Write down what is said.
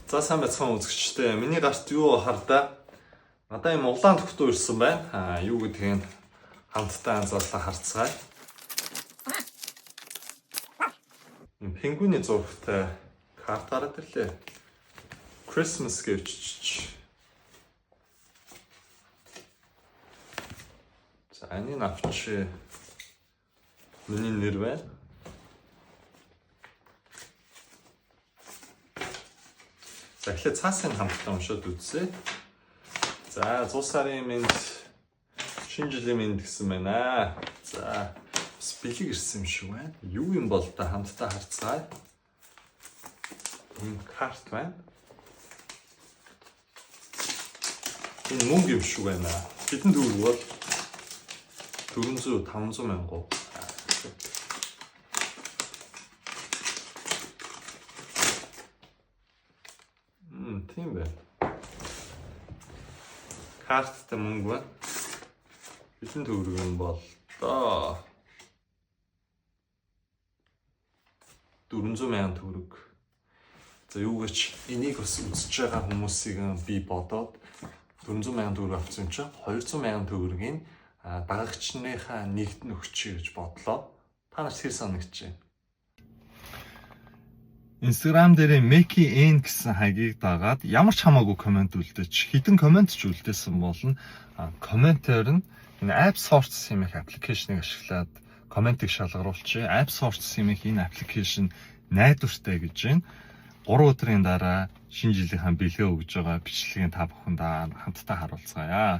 За, сайн байцгаана, үзэгчдээ. Миний гарт юу хардаа? Надаа юм улаан тогтуу ирсэн байна. Юу гэдгийг хамтдаа анзаарлаа харцгаая. Юм пингвиний зурагтай карт гараад ирлээ. Christmas гэж. За, энийг авчи. Миний нэр байна. За, эхлээд цаасыг хамтдаа уншаад үзье. За, 100 сарын мэнд, шинэ жилийн мэнд гэсэн байна. За, бас бэлэг ирсэн юм шиг байна. Юу юм бол та хамтдаа харцгаая. Энэ карт байна. Энэ мөнгө юм шиг байна. Хэдэн төгрөг бол? 400 500 мянган. Тийм байна. Карттай мөнгө байна. Хэдэн төгрөг юм бол доо? 400 мянган төгрөг. За, юу гэж энийг бас үзэж байгаа хүмүүсийг би бодоод 400 мянган төгрөг авсан юм чинь 200 мянган төгрөгийн дагагчныхаа нэгт нь өгчье гэж бодлоо. Та нарт хэр санагдчихэ? Instagram дээр Meki N гэсэн хаягийг дагаад ямар ч хамаагүй comment үлдээч. Хэдэн comment ч үлдээсэн болно. Комментээр нь энэ App Source хэмээх application ыг ашиглаад comment ыг шалгаруулчих. App Source хэмээх энэ application найдвартай гэж байна. 3 өдрийн дараа шинэ жилийнхаа бэлгээ өгж байгаа бичлэгийг та бүхэндээ хамтдаа харуулцгаая.